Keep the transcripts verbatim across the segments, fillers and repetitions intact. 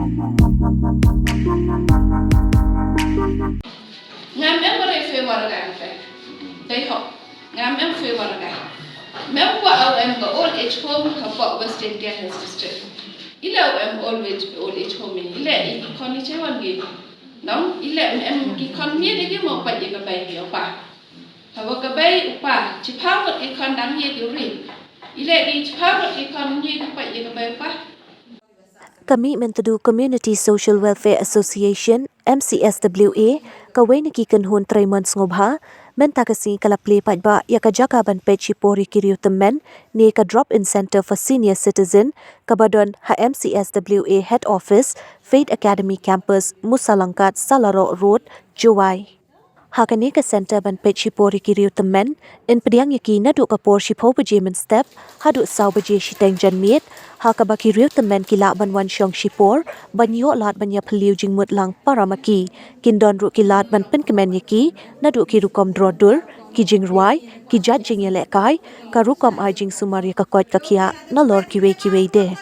Ngam em re favor ka ang te. Dei hok. Ngam em favor ka. Mem wa au em ka old age home ha pok West Jaintia Hills District. Ile au em old age, old age home. Ile i ki khon i chewan gi. Nong, ile em em ki khon mi de ki mo pa ye ka bai ki pa. Haba ka bai u pa, chiphaw ngut ki khon dang ïeit u ri. Ile ki chiphaw ngut ki khon ïeit u pa ïeit ka bai u pa. Ka Mih Myntdu Community Social Welfare Association, M C S W A, kawei na ki kynhun treimon sngewbha, mynta ka sngi ka la plie paidbah ïa ka jaka ban peit shipor ïa ki riew tymmen, ne ka Drop-in Centre for Senior Citizen, kaba don ha M C S W A Head Office, Faith Academy Campus, Musalangkat, Salaroh Road, Jowai. Ha kane ka centre ban peit shipor ïa ki riew tymmen, yn pdiang ïa ki naduh ka por shiphew baje mynstep, haduh saw baje shiteng janmiet, ha kaba ki riew tymmen ki lah ban wan shong shipor, ban ïoh lad ban ïa phylliew jingmut lang para ma ki. Kin don ruh ki lad ban pynkmen ïa ki, naduh ki rukom draw dur, ki jingrwai, ki jait jingïalehkai, ka rukom ai jingsumar ïa ka koit ka khiah, nalor kiwei kiwei de.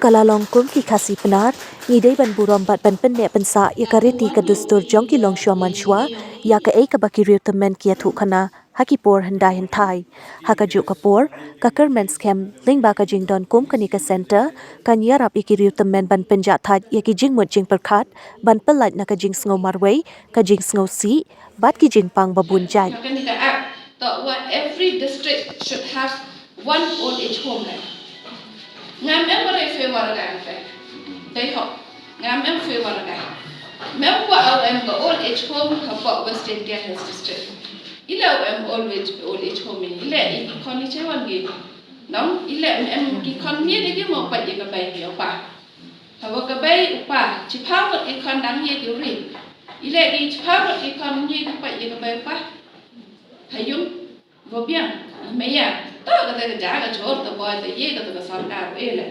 Ka la long kum ki Khasi Pnar, ngi dei ban burom bad ban pynneh pynsah ïa ka riti ka dustur jong ki longshuwa mansuwa, ïa kaei kaba ki riew tymmen ki ïathuh khana ha ki por hyndai hynthai. Ha kajuh ka por, ka kyrmen skhem lyngba ka jingdon kum kane ka centre, kan ïarap ïa ki riew tymmen ban pynjah thait ïa ki jingmut jingpyrkhat, ban pyllait na ka jingsngew marwei, ka jingsngew sih, bad ki jingpang ba bun jait. Kane ka act, to wa every district should have one old age home. Ngam em re favor ka ang te. Dei hok. Ngam em favor ka. Mem wa au em ka old age home ha pok West Jaintia Hills District. Ile au em old age, old age home. Ile i ki khon i chewan gi. Nong, ile em em ki khon mi de ki mo pa ye ka bai ki pa. Haba ka bai u pa, chiphaw ngut ki khon dang ïeit u ri. Ile ki chiphaw ngut ki khon ïeit u pa ye ka bai u pa. Hayum. Go biang, maya, to kata ka ja ka jor ta boy ta ye kata ka sorkar eh le.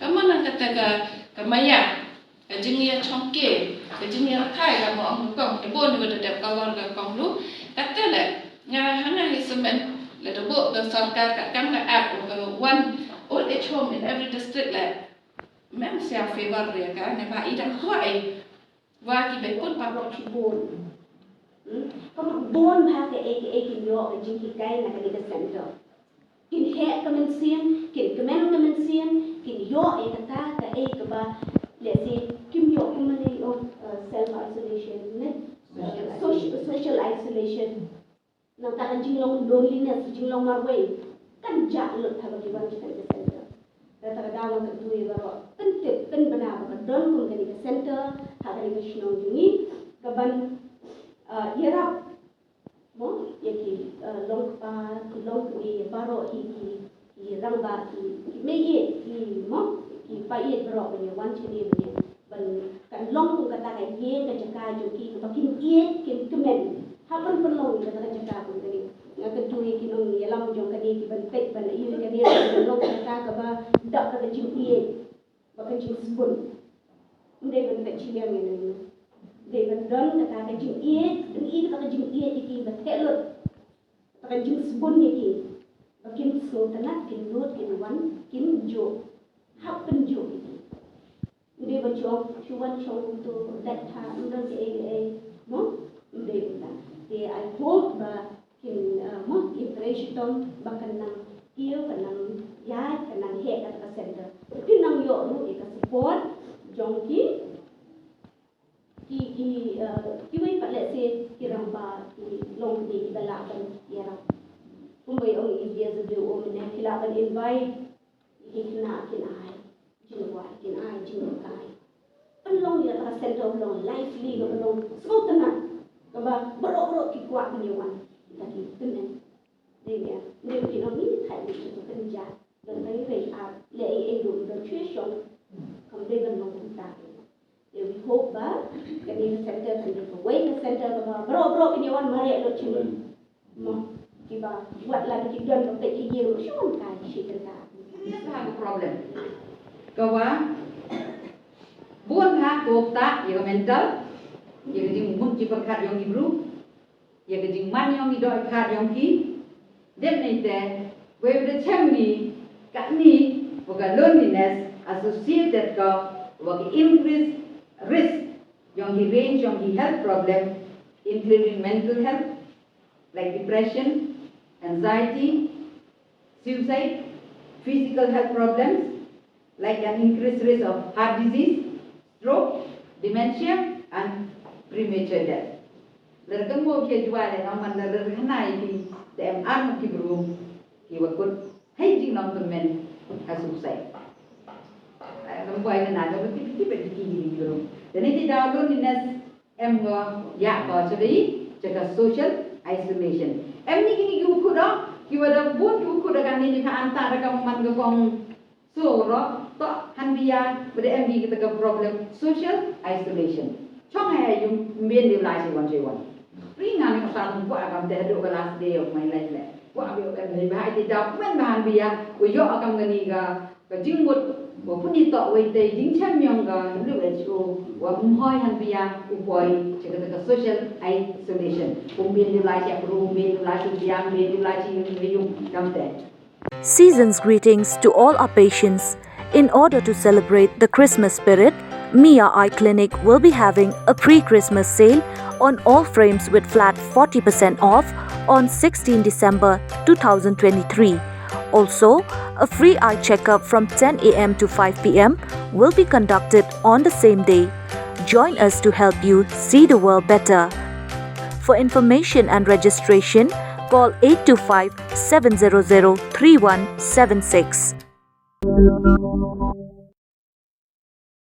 Ka man kata ka, ka maya, ka jingïa chongke, ka jingïa rakai ka mo ong kong, ta bon ka ta dep ka lor ka kong lu. Kata le, nga hanga hi semen, le ta bo ka sorkar ka kam ka act ka one old age home in every district le. Mem sia favor re ka, ne ba i dang kwah i. Wa ki bai pun pa bok ki bun. Hmm? Ka mut bun bha kaei kaei kin ïoh ka jinghikai na kane ka centre. Kin heh ka mynsiem, kin kmen ka mynsiem, kin ïoh ïa kata kaei kaba lehse kim ïoh kumne ïoh, uh, self isolation ne? Social, social isolation. Nangta ka jinglong loneliness, jinglong marwei kan jah lut haba ki wan sha kane ka centre. Kata ka daw nga kyntu ïa baroh, pyntip pynbna ba ka don kum kane ka centre ha kane ka shnong jong ngi, ka ban, ah, ïarap mo ïa ki, ah, longkpa, ki longkmie, ïa baroh ki, ki, ki rangbah, ki, ki mei ïeit, ki mo, ki paid baroh ban ïa wan shane ban ïa ban kan long kum kata ka ïing ka jaka jong ki kaba kin ïeit kin kmen. Ha pyn pynlong kata ka jaka kum kane. Nga kyntu ïa ki nongïalam jong kane ki ban peit ban ïa kane ban long kata kaba dap kata jingïeit ba kan jingsbun. Ym dei ban peit shiliang ïa nongno. Dei ban don kata ka jingïeit, ban ïeit kata ka jingïeit ïa ki ba theh lut. Kata ka jingsbun ïa ki ba kin sngewtynnat, kin nud, kin wan, kin juh. Hap pynjuh ïa ki. Ym dei ba jong shu wan shong kumto, dat ha, ym don kaei kaei, mo? Ym dei kumta. Te I hope ba kin, uh, mo, kin trei shitom ba kan nang kiew, kan nang ïaid, kan nang heh kata ka centre. Kin nang ïoh ruh ïa ka support jong ki, ki, ki, uh, kiwei pat lehse ki rangbah, ki longkmie kiba lah ban ïarap. Kumba ong i S D O mynne, ki lah ban invite ïa ki khynnah kin ai jingrwai, kin ai jinghikai. Pynlong ïa ka centre ba long lively, kaba long sngewtynnat, kaba baroh baroh ki kwah ban ïa wan. Kita ki tymmen. Dei ïa, dei ki long ni thait ni ki pynjah. Don ba ïa rei ap, leh ei ei ruh don shuh shong. Kam dei ban long kumta. Dei we hope ba kane ka centre kan dei kawei ka centre kaba baroh baroh kin ïa wan mareh lut shuh. Mo, kiba wat la ki don ba peit ki ïing ruh shu wan kai shi kynta. Sa ka problem. Ka wa bun ha ko ta ïa ka mental, ïa ka jingmut jingpyrkhat jong ki briew, ïa ka jingman jong ki dohkha jong ki. Dep ngi te, wei da chem ngi katni wa ka loneliness associated ka wa ki increased risk jong ki range jong ki health problem, including mental health like depression, anxiety, suicide, physical health problems like an increased risk of heart disease, stroke, dementia, and premature death. Lada ka mo ki jua le nang man lada ka nai ki te em an ki bru ki wa kut hei jing nang tun men ka suicide. Ka mo ai na da ti ti ba ti ki ni bru. Dani ti da lu ni nes em wa ya ka chadai chaka social isolation. Em ni ki ni ki u kut da ki wa da bun ki u kut da ka ni ni ka anta da ka man ka kong so ro to han bia ba da em bi ka problem social isolation. Chong ha yung mbien di lai chi wan chi wan. Ri nga ni ka sa bu a kam te do ka last day of my life le. Wa bi em ni ba ti da men ba han bia u yo a kam ni ka ka jingmut wa puni to wei te jingchem yong ka W H O wa mhoi han bia u poi chaka ka social isolation. Mbien di lai chi ru mbien di lai chi bia mbien di lai chi yung yung kam te. Season's greetings to all our patients. In order to celebrate the Christmas spirit, Mia Eye Clinic will be having a pre Christmas sale on all frames with flat forty percent off on sixteenth December two thousand twenty-three. Also, a free eye checkup from ten a m to five p m will be conducted on the same day. Join us to help you see the world better. For information and registration, call eight two five, seven zero zero, three one seven six.